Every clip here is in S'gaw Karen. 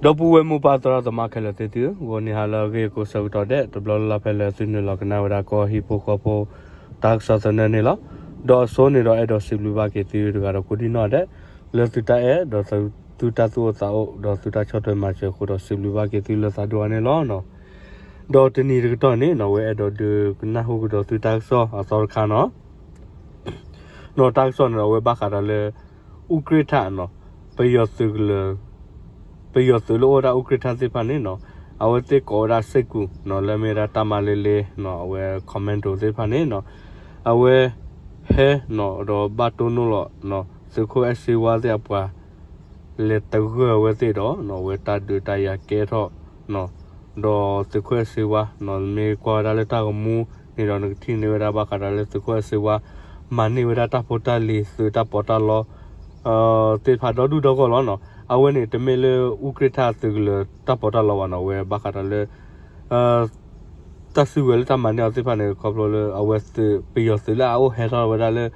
ဒီပုၢ်ဝဲၢ်မိၢ်ပၢ်သရၣ်သမါခဲလၢာ်သ့ၣ်သုဧၢ, ဂီၤနံၤဟါလၢအဂ့ၤကိးဆၢကတီၢ်ဒဲး တဘျီလၢ်လၢ်ဖဲလၢသုနုာ်လီၤကနၣ်ဝဲဒၣ်ကီၢ်ဟံၣ်ဖိဃီဖိ တၢ်ကစီၣ်သနၢၣ်န့ၣ်လီၤ. ဒီးအဆိန့ၣ်ဒီးအဲၣ်ဒိးစံးဘျုးဘၣ်က့ၤသုတဂၤဒီးကိးဒံနီၢ်ဒဲး လၢသုတၢ်အဲၣ်ဒီးသုတၢ်သူၣ်အိၣ်သးအိၣ် ဒီးသုတၢ်ဆီၣ်ထွဲမၤစၢၤအဃိဒီးစံးဘျုးဘၣ်က့ၤသုလၢသးဒိၣ်အါန့ၣ်လီၤ. ဒီးတနံၤတကတီၢ်န့ၣ်နီၢ် အဝဲအဲၣ်ဒိးဒုးကနၣ်ဟူကဒီးသုတၢ်ကစီၣ်အသီတခါနီၢ် နီၢ်တၢ်ကစီၣ်န့ၣ်ဒီး အဝဲဘၣ်ဃးဒီးလၢ အူကြ့ၣ်ထၣ်နီၢ် ပယီၤသုးကလၢၤ ပယီၤသုးလၢအိၣ်ဝဲဒၣ်အူကြ့ၣ်ထၣ်သ့ၣ်တဖၣ်န့ၣ်နီၢ် အဝဲသ့ၣ်ကိးဝဲဒၣ်စ့ၢ်ကီးနီၢ် လၢမ့ၢ်ဝဲဒၣ်တၢ်မၤလ့လ့နီၢ် အဝဲ commando သ့ၣ်တဖၣ်န့ၣ်နီၢ် အဝဲ ဟဲနီၢ်ဒီးဘၣ်တိၢ်နီၣ်လီၤနီၢ် သုးခိၣ်အဲၣ်စ့ဝါသ့ၣ်အပှၤ လဲၤသဂၢၢ်အဝဲသ့ၣ်ဒီးနီၢ် အဝဲတၢ်ဒုးတၢ်ယၤကဲထီၣ်နီၢ် ဒီးသုးခိၣ်အဲၣ်စ့ဝါနီၢ် မ့ၢ်ကွၢ်ဝဲဒၣ်လၢတၢ်ဂီၤမူန့ၣ်ဒီး နကထံၣ်န့ၢ်ဝဲဒၣ်ဘၣ်ဃးဒီးလၢသုးခိၣ်အဲၣ်စ့ဝါ မၤန့ၢ်ဝဲဒၣ်တၢ်ဖိတၢ်လံၤ သုးတၢ်ပီးတၢ်လီ သ့ၣ်တဖၣ်ဒီဒူၣ်ဒီဂီၢ်လီၤနီၢ်. အဝဲန့ၣ်တမ့ၢ်လၢအူကြ့ၣ်ထၣ်သုးကလၢၤတၢ်ပီးတၢ်လီဘၣ်နီၢ် အဝဲဘၣ်ဃးဒီးလၢ တၢ်စုကဝဲၤလၢတၢ်မၤန့ၢ်အီၤသ့ၣ်တဖၣ်န့ၣ် ခီဖျိလၢအဝဲသုး ပယီၤသုးလၢအအိၣ်ဟဲထီၣ်ဝဲဒၣ်လၢ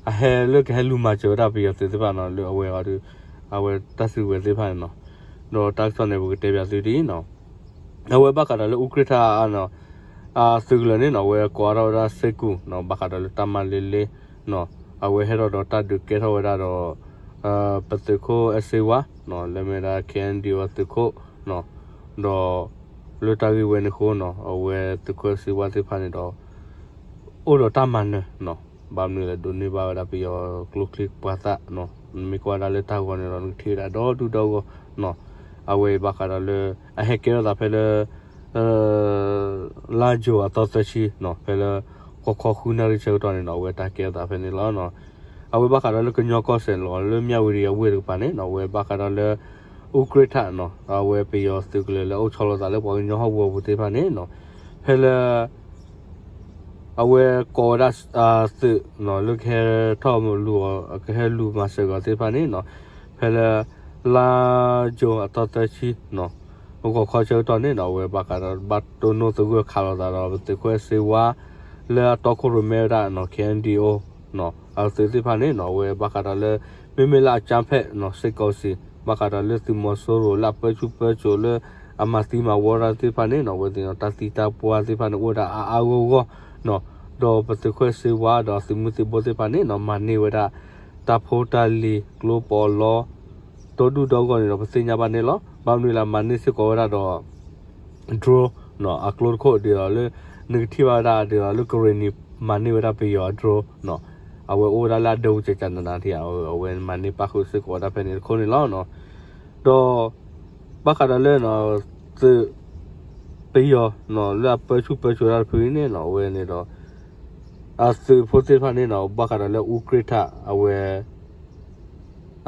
အဟဲလၢကဟဲလူၤမၤစၢၤဝဲဒၣ်ပယီၤသုးသ့ၣ်တဖၣ်နီၢ် လၢအဝဲအီၤဒီး အဝဲတၢ်စုကဝဲၤသ့ၣ်တဖၣ်န့ၣ်နီၢ်. ဒီးတၢ်ကစီၣ်န့ၣ် ပကတဲပၠးသုဒ်အံၤနီၢ် အဝဲဘၣ်ဃးဒီးလၢအူကြ့ၣ်ထၣ်နီၢ် အသုးကလၢၤန့ၣ်နီၢ် အဝဲကိးထီၣ်ဝဲဒၣ်စ့ၢ်ကီးနီၢ် ဘၣ်ဃးဒီးလၢတၢ်မၤလ့လ့နီၢ် အဝဲဟဲထီၣ်ဒီးတၢ်ဒုးကဲထီၣ်ဝဲဒၣ်ဒီး ပသုးခိၣ်အဲၣ်စ့ဝါနီၢ် လၢမ့ၢ်ဝဲဒၣ် ခ့ၣ်အဲၣ်ယူၣ် အသုးခိၣ်နီၢ် ဒီး လၢတၢ်ဂ့ၢ်ဝဲန့ၣ်အဃိနီၢ် အဝဲသုးခိၣ်အဲၣ်စ့ဝါသ့ၣ်တဖၣ်န့ၣ်ဒီး အိၣ်ဒီးတၢ်မၤနၢၤနီၢ် ဘၣ်မနုၤလဲၣ်ဒိးန့ၢ်ဘၣ်ဝဲဒၣ်ပယီၤကျိချံမျိာ်သၣ်နီၢ် နမ့ၢ်ကွၢ်ဝဲဒၣ်လၢတၢ်ဂီၤန့ၣ်ဒီး နကထံၣ်ဝဲဒၣ်ဒီဒူၣ်ဒီဂီၢ်နီၢ်. အဝဲအံၤဘၣ်ဃးဒီးလၢ အဟဲကဲထီၣ်သးဖဲလၢ လါယူၤအသီသၢဆံနီၢ် ဖဲလၢ ဃီခီဃုနၣ်ရံၣ်ဆၢကတီၢ်န့ၣ်နီၢ် အဝဲတၢ်ကဲထီၣ်သးဖဲန့ၣ်လီၤ. အဝဲဘၣ်ဃးဒီးလၢကညီကီၢ်စဲၣ်လီၤ လၢမၠၣ်ဝတံၤအဝ့ၢ်တကပၤန့ၣ်နီၢ် အဝဲဘၣ်ဃးဒီးလၢ အူကြ့ၣ်ထၣ်နီၢ် အဝဲပယီၤသုးကလၢၤလၢအအိၣ်ဆီလီၤသးလၢပှၤကညီဟီၣ်ကဝီၤပူၤသ့ၣ်တဖၣ်န့ၣ်နီၢ် ဖဲလၢ အဝဲကိးဝဲဒၣ် သုးနီၢ် လၢကဟဲထီၣ်လူၤအီၤ ကဟဲလူၤမၤစၢၤအီၤသ့ၣ်တဖၣ်န့ၣ်နီၢ် ဖဲလၢ လါယူၤအသီသၢဆံနီၢ် ဂီၤခီဆၢကတီၢ်န့ၣ်နီၢ် အဝဲဘၣ်ဃးဒီးဘၣ်တိၢ်နီၣ်သဂၢၢ်ခးလိာ်သးဒီး ပသုးခိၣ်အဲၣ်စ့ဝါ လၢအတီခိၣ်ရိၣ်မဲဝဲဒၣ်နီၢ် ခ့ၣ်အဲၣ်ယူၣ် အသုးသ့ၣ်တဖၣ်န့ၣ်နီၢ် အဝဲဘၣ်ဃးဒီးလၢ မ့မ့ၢ်လၢအကၠၣ်ဖဲၣ်နီၢ် စ့ၢ်ကီးစံး ဘၣ်ဃးဒီးလၢသုးမီၤစိရိၤလၢအပၢဆူၣ်ပၢစိးလၢ အမၤသံမၤဝီတၢ်သ့ၣ်တဖၣ်န့ၣ်နီၢ် အဝဲသ့ၣ်နီၢ် တၢ်သံတၢ်ပှၢ်သ့ၣ်တဖၣ်န့ၣ် အိၣ်ဝဲဒၣ်အါအါဂီၢ်ဂီၢ်နီၢ် ဒီးပသုးခိၣ်အဲၣ်စ့ဝါဒီးသုးမုၢ်သံၣ်ဘိသ့ၣ်တဖၣ်န့ၣ်နီၢ် မၤန့ၢ်ဝဲဒၣ် တၢ်ဖိတၢ်လံၤကျိပီးလီ ဒီဒူၣ်ဒီဂီၢ်န့ၣ်ဒီး ပသ့ၣ်ညါဘၣ်န့ၣ်လီၤ. ဘၣ်မနုၤလၢမၤန့ၢ်စ့ၢ်ကီးဝဲဒၣ်ဒီး drone နီၢ် အကျိတခိၣ်ဒ်သိးလၢ နကထံၣ်ဘၣ်ဝဲဒၣ်ဒ်သိးလၢကရ့ၣ်နံၤမၤန့ၢ်ဝဲဒၣ်ပယီၤအ drone နီၢ် အဝဲအိၣ်ဝဲဒၣ်လၢအဒၢးပူၤကကနနၤထံၣ်ဧါ အဝဲမၤန့ၢ်ပၣ်ဃုာ်စ့ၢ်ကီးဝဲဒၣ်ဖဲန့ၣ်တခိၣ်န့ၣ်လီၤ. ဒီး ဘၣ်ဃးဒီးလၢ သုး ပယီၤနီၢ် လၢအပၢဆူၣ်ပၢစိးတၢ်တဖုအံၤန့ၣ်နီၢ် အဝဲန့ၣ်ဒီး အသုးဖိသ့ၣ်တဖၣ်န့ၣ်နီၢ် ဘၣ်ဃးဒီးလၢအူကြ့ၣ်ထၣ် အဝဲ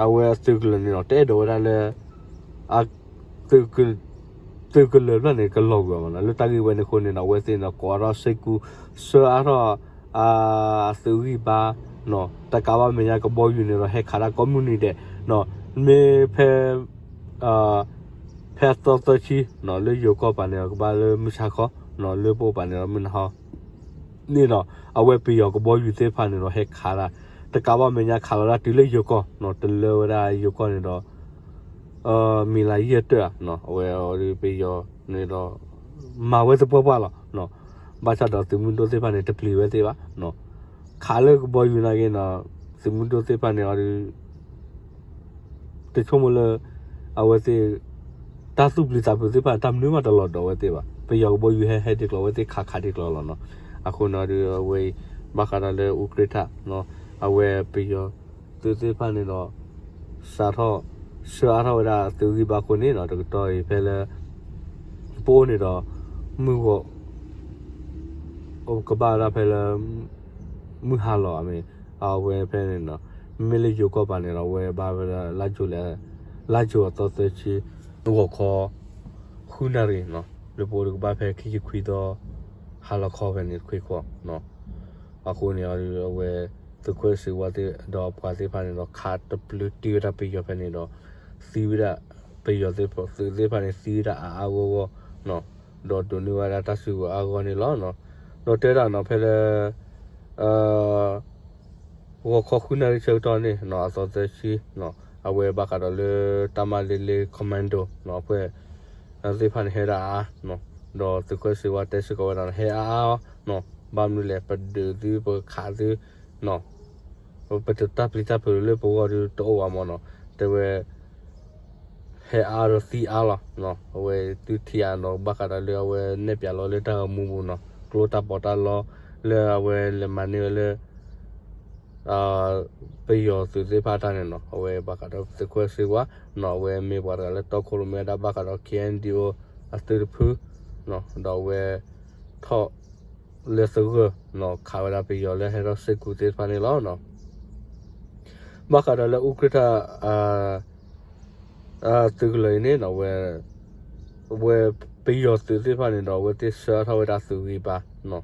အဝဲအသုးကလၢၤန့ၣ်နီၢ် တအဲၣ်ဒိးဝဲဒၣ်လၢ အ သုးကလၢၤဖျၢၣ်န့ၣ် ကလီၤကွံာ်အီၤမးနီၢ် လၢတၢ်ဂ့ၢ်ဝဲန့ၣ်အဃိန့ၣ်နီၢ် အဝဲသ့ၣ်န့ၣ် ကိးထီၣ်စ့ၢ်ကီး ဆှၢအါထီၣ် အသုးဂံၢ်ဘါနီၢ် တကးဘၣ်မဲာ်ညါကဘီယူၤန့ၣ်ဒီး ဟဲခးတၢ်ကိးမုၢ်နံၤဒဲးနီၢ် မ့ၢ်ဖဲ ဖဲအသီသၢဆံနီၢ် လၢယိၤကီၢ်ပၤန့ၣ်ဒီး ကဘၣ်လၢမုၢ်ဆါခီနီၢ် လၢပအိၣ်ပၤန့ၣ်ဒီးမုၢ်နၤဟီ န့ၣ်ဒီး အဝဲပယီၤကဘီယူၤသ့ၣ်တဖၣ်န့ၣ်ဒီး ဟဲခးတၢ် တကးဘၣ်မဲာ်ညါခးလီၤဒၣ်တုၤလၢယိၤကီၢ်နီၢ် တလၢဝဲဒၣ်ယိၤကီၢ်န့ၣ်ဒီး မံၤလၢယဲၢ်တၢၢ်ဧါနီၢ် အဝဲအီၤဒီးပယီၤန့ၣ်ဒီး မၤဝဲသပှၢ်ပှၢ်လီၤနီၢ် ဘၣ်ဆၣ်ဒီးသုးမုၢ်ဒိၣ်သ့ၣ်တဖၣ်န့ၣ် တပျံၤဝဲသ့ၣ်ဘၣ်နီၢ် ခးလၢကဘီယူၤနာ်က့နီၢ် သုးမုၢ်ဒိၣ်သ့ၣ်တဖၣ်န့ၣ်အီၤဒီး တဆိကမိၣ်လၢ အဝဲသ့ၣ် တၢ်သူၣ်ပျံၤသးဖုးသ့ၣ်တဖၣ် တၢ်မနုၤမးတလီၤဒီးဝဲသ့ၣ်ဘၣ် ပယီၤကဘီယူၤဟဲဟဲဒ်ကျီၤ အဝဲသ့ၣ်ခးခးဒ်ကျီၤလီၤနီၢ် အဃိန့ၣ်ဒီးအဝဲအံၤ ဘၣ်ဃးဒီးလၢအူကြ့ၣ်ထၣ်နီၢ် အဝဲပယီၤသုးသ့ၣ်တဖၣ်န့ၣ်ဒီး စးထီၣ် ဆှၢအါထီၣ်ဝဲဒၣ်သုးဂံၢ်ဘါအဃိန့ၣ်နီၢ် တကတီၢ်အံၤဖဲလၢ ပအိၣ်န့ၣ်ဒီး မုၢ်ဂီၤ ကဘၣ်ဝဲဒၣ်ဖဲလၢ မုၢ်ဟါလီၤ အမ့ၢ် အဝဲဖဲန့ၣ်နီၢ် မ့မ့ၢ်လၢယိၤကီၢ်ပၤန့ၣ်ဒီး အဝဲဘၣ်ဝဲဒၣ်လါယူၤလံ လါယူၤအသီသၢဆံ ဂီၤခီ ဃုနၣ်ရံၣ်နီၢ် လၢပအိၣ်ဒီးကဘၣ်ဖဲခံဆံခွံသီ ဟါလီၤခီဖဲန့ၣ်တခွံခွီနီၢ် အဃိန့ၣ်အဝဲ သုးခိၣ်စ့ဝါဒီးအပှၤသ့ၣ်တဖၣ်န့ၣ်ဒီး ခးတပျုာ်တံၢ်ဝဲဒၣ်ပယီၤဖဲန့ၣ်ဒီး သံဝဲဒၣ် ပယီၤသုးသ့ၣ်တဖၣ်န့ၣ် သံဝဲဒၣ်အါအါဂီၢ်ဂီၢ်နီၢ် ဒီးဒိးန့ၢ်ဝဲဒၣ်တၢ်စုကဝဲၤအါဂီၢ်န့ၣ်လီၤ. ဒီးတဲဒၣ်နီၢ် ဖဲလၢ ဂီၤခီဃုနၣ်ရံၣ်ဆၢကတီၢ်န့ၣ်နီၢ် အသီသၢဆံနီၢ် အဝဲဘၣ်ဃးဒီးလၢ တၢ်မၤလ့လ့ commando နီၤ အဖဲ သ့ၣ်တဖၣ်န့ၣ်ဟဲဒၣ်အါအါနီၤ, ဒီးသုးခိၣ်စ့ဝါတဲစ့ၢ်ကီးဝဲဒၣ် ဟဲအါအါအီၤနီၤ, ဘၣ်မနုၤလဲၣ် ပဒုးသု ပခးသုနီၤ, ပတတၢ်ပျံၤတၢ်ဖုးလၢပဂီၢ်ဒုးတအိၣ်ဘၣ်မၢ်နီၤ, တဲဝဲ ဟဲအါဒီးသံအါလီၤနီၤ, အဝဲသုထံၣ်အါနီၤ ဘၣ်ဃးဒီးလၢအဝဲနဲၣ်ပၠးလီၤလၢတၢ်ဂီၤမူပူၤနီၤ, ကျိတၢ်ပီးတၢ်လီ လၢအဝဲလဲၤမၤန့ၢ်ဝဲလၢ ပယီၤသုးသ့ၣ်တဖၣ်တၢ်န့ၣ်နီၤ, အဝဲဘၣ်ဃးဒီးသုးခိၣ်စ့ဝါနီၤ, အဝဲမ့ၢ်ပှၤတဂၤလၢတီခိၣ်ရိၣ်မဲဝဲဒၣ်ဘၣ်ဃးဒီး K N D O အသုးတဖုနီၤ, ဒီးအဝဲထီၣ်လၢသဂၢၢ်နီၤ, ခးဝဲဒၣ်ပယီၤလၢဟဲထီၣ်စ့ၢ်ကီးသ့ၣ်တဖၣ်န့ၣ်လီၤနီၤ. ဘၣ်ဃးဒီးလၢအူကြ့ၢ်ထၣ် သုးကလၢၤအံၤန့ၣ်နီၤ, အဝဲ အဝဲပယီၤသုးသ့ၣ်တဖၣ်န့ၣ်ဒီး အဝဲသ့ၣ်ဆှၢထီၣ်ဝဲဒၣ်သုးဂံၢ်ဘါနီၤ,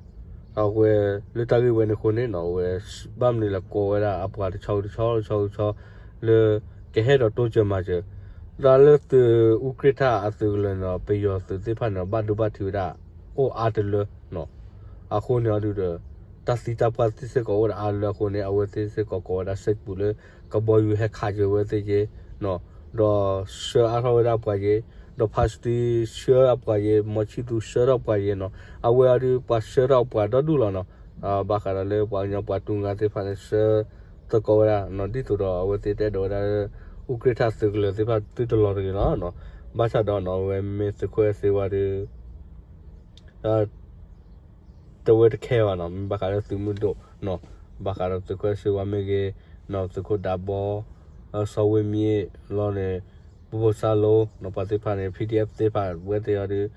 အဝဲလၢတၢ်ဂ့ၢ်ဝဲန့ၣ်အဃိန့ၣ်နီၤ, အဝဲဘၣ်မနုၤလဲၣ်ကိးဝဲဒၣ်အပှၤတဆီတဆီတဆီတဆီ လၢ ကဟဲဒီးတိစၢၤမၤစၢၤ တၢ်လၢသုးအူကြ့ၢ်ထၣ်အသုးကလၢၤန့ၣ်ဒီး ပယီၤသုးသ့ၣ်တဖၣ်န့ၣ်ဒီး ဘၣ်ဒိဘၣ်ထံးဝဲဒၣ် အိၣ်အါတလၢနီၤ, အဃိန့ၣ်အီၤဒုးဒီး တၢ်သံတၢ်ပှၢ်သ့ၣ်စ့ၢ်ကီးအိၣ်ဝဲဒၣ်အါတလၢအဃိန့ၣ် အဝဲသ့ၣ်စ့ၢ်ကီးကိးဝဲဒၣ်စ့ၢ်ကီးလၢ ကဘီယူၤဟဲခးစၢၤဝဲသ့ၣ်က့နီၤ, ဒီးဆှၢအါထီၣ်ဝဲဒၣ်ပှၤက့, ဒီးဖါစတံ ဆှၢအပှၤက့, မီၤဆံၣ်သူဆှၢထီၣ်ပှၤက့နီၤ, အဝဲအီၤဒုးပှၤဆှၢထီၣ်ပှၤဒီဒူၣ်လီၤနီၤ, ဘၣ်ဃးဒီးလၢပှၤကညီပှၤတူၢ်ငါသ့ၣ်တဖၣ်န့ၣ် ဆှၢသကိးဝဲဒၣ်နီၤ, ဒ်သိးဒီးအဝဲသ့ၣ်တအဲၣ်ဒိးဝဲဒၣ်လၢ အူကြ့ၢ်ထၣ်သုးကလၢၤသ့ၣ်တဖၣ်သုတလီၤတဂ့ၤလီၤနီၤ, ဘၣ်ဆၣ်ဒီးနီၤ အဝဲမ့ၢ်သုးခိၣ်အဲၣ်စ့ဝါဒုး တဝဲတခဲဘၣ်နီၤ, မ့ၢ်ဘၣ်ဃးလၢသုးမုၢ်ဒိၣ်နီၤ, ဘၣ်ဃးဒီးသုးခိၣ်အဲၣ်စ့ဝါမ့ၢ်ဂ့ၤနီၤ, သုးခိၣ်ဒးဘီ စီၤဝ့မံၤလီၤန့ၣ်, ပဖိစၢ်လိနီၤ, ပှၤသ့ၣ်တဖၣ်န့ၣ် P D F သ့ၣ်တဖၣ် ဝဲသ့ၣ်အီၤဒုး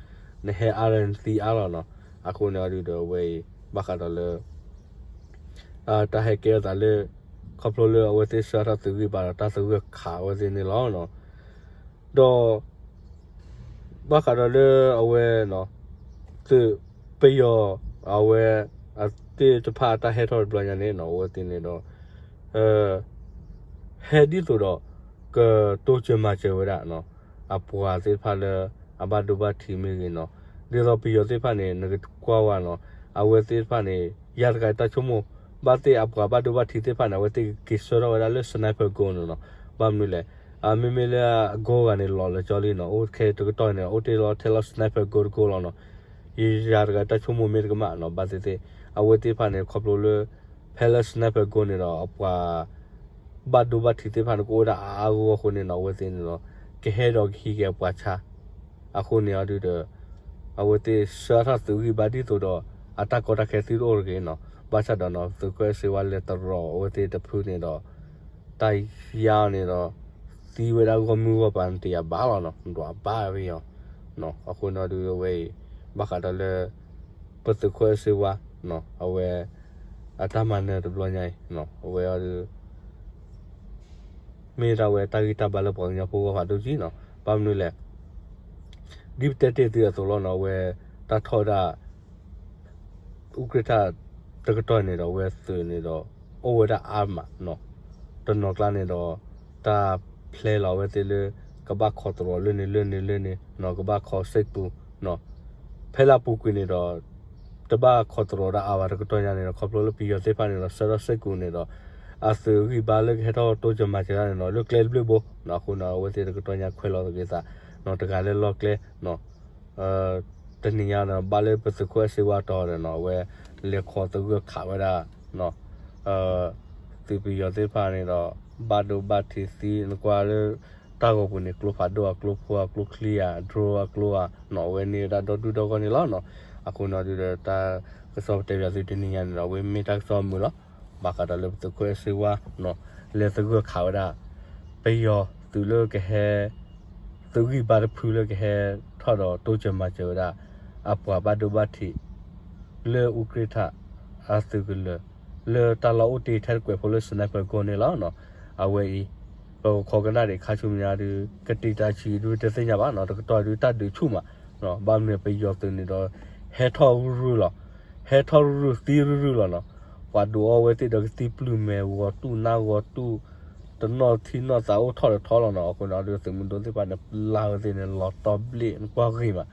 နဟဲအါဒီးနသံအါလီၤနီၤ, အဃိန့ၣ်အီၤဒုးဒီးအဝဲအံၤ ဘၣ်ဃးဒီးလၢ တၢ်ဟဲကဲထီၣ်သးလၢ ခီဖျိလၢအဝဲသ့ၣ်ဆှၢထီၣ်သုးဂံၢ်ဘါဒီးတၢ်သဂၢၢ်ခးအဝဲသ့ၣ်န့ၣ်လီၤနီၤ, ဒီး ဘၣ်ဃးဒီးလၢအဝဲ သုးပယီၤ အဝဲ အသ့ၣ်တဖၣ်အတၢ်ဟဲထီၣ်တဘျီညါန့ၣ်နီၤ, အဝဲသ့ၣ်န့ၣ်ဒီး ဟဲဒ်သိးဒီး ကတိစၢၤမၤစၢၤဝဲဒၣ်နီၤ, အပှၤသ့ၣ်တဖၣ်လၢ အဘၣ်ဒိဘၣ်ထံးမ့ၢ်ဂ့ၤနီၤ, ဒ်သိးပယီၤသ့ၣ်တဖၣ်န့ၣ် နကကွၢ်ဝဲနီၤ, အဝဲသ့ၣ်တဖၣ်န့ၣ် ယၤတဂၤတၢ်ဆိကမိၣ် ဘၣ်သ့ၣ်အပှၤဘၣ်ဒိဘၣ်ထံးသ့ၣ်တဖၣ်န့ၣ် အဝဲသ့ၣ်ကက့ၤဆှၢထီၣ်ဝဲဒၣ်လၢ sniper gun န့ၣ်နီၤ, ဘၣ်မနုၤလဲၣ်, မ့မ့ၢ်လၢအ gun ဂၤန့ၣ် လီၤလၢာ်ကၠီလံနီၤ, အိၣ်ခဲတကတီၢ်န့ၣ် အိၣ်တ့ၢ်လီၤထဲလီၤ sniper gun တကိးလီၤနီၤ, ယၤတဂၤတၢ်ဆိကမိၣ်မ့ၢ်တကမၣ်နီၤ, ဘၣ်သ့ၣ်သ့ၣ် အဝဲသ့ၣ်တဖၣ်န့ၣ် ခီဖျိလၢ ဖဲလၢ sniper gun န့ၣ်ဒီး အပှၤ ဘၣ်ဒိဘၣ်ထံးသ့ၣ်တဖၣ်န့ၣ် ကအိၣ်ဝဲဒၣ်အါအါဂီၢ်ဂီၢ်အဃိန့ၣ်နီၤ, အဝဲသ့ၣ်န့ၣ်ဒီး ကဟဲဒီးကဟံးက့ၤအပှၤဆါ, အဃိန့ၣ်အီၤဒုးဒီး အဝဲသ့ၣ်ဆှၢထီၣ်သုးဂံၢ်ဘါဒ်သိးဒီး အတၢ်ကီတၢ်ခဲသုတအိၣ်တဂ့ၤနီၤ, ဘၣ်ဆၣ်ဒီးနီၤ သုးခိၣ်အဲၣ်စ့ဝါလဲၤတရီအဝဲသ့ၣ်တဖုန့ၣ်ဒီး တၢ်ယါန့ၣ်ဒီး သံဝဲဒၣ်ဂီၢ်မုၢ်ဂီၢ်ပၤန့ၣ် တယာ်ဘၣ်လီၤနီၤ, ဒွးဘၣ်ဝဲအီၤ, အဃိန့ၣ်အီၤဒုးအဝဲအံၤ ဘၣ်ဃးဒီးလၢ ပသုးခိၣ်အဲၣ်စ့ဝါ အဝဲ အတၢ်မၤနၢၤတဘျီညါအံၤ အဝဲအီၤဒုး မ့ၢ်ဒၣ်ဝဲတၢ်ဂံၢ်တၢ်ဘါလၢပှၤကညီဖိဂီၢ်ဖးဒိၣ်ကံနီၤ, ဘၣ်မနုၤလဲၣ်, ဒ်ပတဲတ့ၢ်သုအသိးလီၤနီၤ, အဝဲ တၢ်ထီၣ်ဝဲဒၣ် အူကြ့ၢ်ထၣ်တကတီၢ်န့ၣ်ဒီး အဝဲသုးန့ၣ်ဒီး အိၣ်ဝဲဒၣ်အါမးနီၤ, တနီၤကျါန့ၣ်ဒီး တၢ်ဖျဲလီၤအဝဲသ့ၣ်လၢ ကဘၣ်ခိးတရီၤလၢန့ၣ်လၢန့ၣ်လၢန့ၣ်နီၤ, ကဘၣ်ခိးစ့ၢ်ကီးနီၤ, ဖဲလၢအပူၤကွံာ်န့ၣ်ဒီး တဘၣ်ခိးတရီၤဒၣ်အါဘၣ်တကတီၢ်ညါန့ၣ်ဒီး ခီဖျိလၢပယီၤသ့ၣ်တဖၣ်န့ၣ်ဒီး ဆှၢထီၣ်စ့ၢ်ကီးန့ၣ်ဒီး အသုးဂံၢ်ဘါလၢကဟဲထီၣ်တိစၢၤမၤစၢၤတၢ်န့ၣ်နီၤ လၢကျဲတဘျုးဘိနီၤ, အဃိန့ၣ် အဝဲသ့ၣ်တကတီၢ်ညါခွဲးလီၤသက့ၤသးနီၤ, တဂၤလၢလီၢ်ကျဲနီၤ တနံၤညါန့ၣ် ဘၣ်လၢပသုးခိၣ်အဲၣ်စ့ဝါတီၤဒီးနီၤ အဝဲလဲၤခိးသဂၢၢ်ခးဝဲဒၣ် သုးပယီၤသ့ၣ်တဖၣ်န့ၣ်ဒီး ဘၣ်ဒိဘၣ်ထံးသံ နကွၢ်လၢ တၢ်ဂီၤပူၤန့ၣ် ကျိဖးဒိၣ်အကျိဖိအကျိချံဧါ drone အကျိဧါနီၤ အဝဲန့ၢ်ဝဲဒၣ်ဒီဒူၣ်ဒီဂီၢ်န့ၣ်လီၤနီၤ. အဃိန့ၣ်ဒုးဒီး တၢ်ကစီၣ်ပတဲဘၣ်သုတနံၤညါန့ၣ်ဒီး အဝဲမ့ၢ်တၢ်ကစီၣ်အမုာ်လီၤ. ဘၣ်ဃးဒီးလၢပသုးခိၣ်အဲၣ်စ့ဝါနီၤ လဲၤသဂၢၢ်ခးဝဲဒၣ် ပယီၤသုးလၢကဟဲ သုးဂံၢ်ဘါတဖုလၢကဟဲထီၣ်ဒီးတိစၢၤမၤစၢၤဝဲဒၣ် အပှၤဘၣ်ဒိဘၣ်ထံး လၢအူကြ့ၢ်ထၣ် အသုးကလၢၤ လၢတၢ်လီၢ်အိၣ်တ့ၢ်ထဲတကွဲးဖိလၢ sniper ကိးန့ၣ်လီၤနီၤ. အဝဲအံၤ ပကခိးကနၣ်ဒံးခါဆူညါဒုး ကတံာ်တာ်ဆံးဒုးတသ့ၣ်ညါဘၣ်နီၤ တကတီၢ်ဒုးတၢ်ဒုးဆူၣ်မးနီၤ ဘၣ်မနုၤပယီၤသုးန့ၣ်ဒီး ဟဲထီၣ်ရုၢ်ရုၢ်လီၤ. ဟဲထီၣ်ရုၢ်ရုၢ်သံရုၢ်ရုၢ်လီၤနီၤ. ပှၤဒုးအီဝဲသ့ၣ်ဒီးကသံပျုၢ်မဲာ်ဂီၤတူၢ်နါဂီၤတူၢ် တနီၣ်ထံနီၣ်သးအိၣ်ထီၣ်တထီလီၤနီၤ. အဃိန့ၣ်ဒုးသုးမုၢ်ဒိၣ်သ့ၣ်တဖၣ်န့ၣ် ပျၢ်ဝဲသ့ၣ်န့ၣ် လီၤတီၢ်ဘျ့ၣ်နကွၢ်ဂ့ၤမး.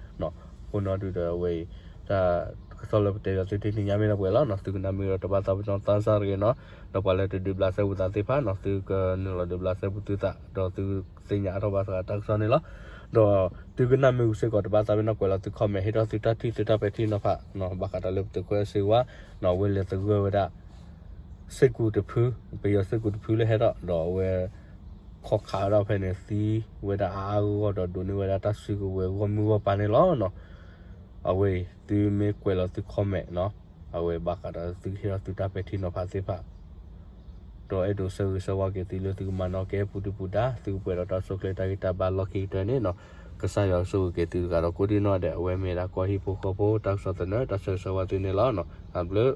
အဃိန့ၣ်ဒုးဒီးအဝဲအံၤ တၢ် ကစီၣ်လၢပတဲဘၣ်သုတနံၤညါမ့ၢ်ဒၣ်ပှဲၤလီၤနီၤ, သုကနၣ်မ့ၢ်ဒီးတဘၣ်သးပ့ၤနီၣ်သးစၢ်တဂ့ၤနီၤ, ဒီးပှၤလၢတဒုးဘျးစဲဘူးသးသ့ၣ်တဖၣ်နီၤ, သုကနုာ်လီၤဒုးဘျးစဲဘူးသုသး ဒီးသုသ့ၣ်ညါအါထီၣ်ဘၣ်သးတၢ်ကစီၣ်န့ၣ်လီၤ. ဒီးသုကနၣ်မ့ၢ်ဝံၤစ့ၢ်ကီး တဘၣ်သးပ့ၤနီၣ်ကွဲးလီၤသု comment ဟ့ၣ်ထီၣ်သုတၢ်ထံၣ်သုတၢ်ပဲာ်ထံနီၤဖးနီၤ, ဘၣ်ဃးဒီးလၢပသုးခိၣ်အဲၣ်စ့ဝါနီၤ, အဝဲလဲၤသဂၢၢ်ဝဲဒၣ် စ့ၢ်ကူးတဖု, ပယီၤစ့ၢ်ကူးတဖုလၢဟဲထီၣ် ဒီးအဝဲ ခီခးဝဲဒၣ်ဖဲန့ၣ် သံဝဲဒၣ်အါအါဂီၢ်ဂီၢ် ဒီးဒိးန့ၢ်ဝဲဒၣ်တၢ်စုကဝဲၤဂီၢ်မုၢ်ဂီၢ်ပၤန့ၣ်လီၤနီၤ. အဝဲအံၤ သုမ့ၢ်ကွဲးလီၤသု comment နီၤ, အဝဲဘၣ်ဃးဒီးသုဟ့ၣ်ထီၣ်သုတၢ်ပဲာ်ထံနီၤဖးသ့ၣ်တဖၣ် ဒီးအဲၣ်ဒိးဆၢဂ့ၤဆၢဝါက့ၤသုလၢသုကမၤနၢၤကဲပူၤဒုၣ်ပူၤဒါ, သုကပှဲၤဒီးတၢ်ဆိၣ်ချ့တၢ်ဂံၢ်တၢ်ဘါလီၢ်ခံကတၢၢ်န့ၣ်နီၤ, ကစၢ်ယွၤကဆိၣ်ဂ့ၤက့ၤသုတဂၤဒီးကိးဒံနီၢ်ဒဲး, အဝဲမ့ၢ်ဒၣ်ကီၢ်ဟံၣ်ဖိဃီဖိ တၢ်ကစီၣ်သနၢၣ် တၢ်ဆၢဂ့ၤဆၢဝါသုန့ၣ်လီၤ. အဘျုး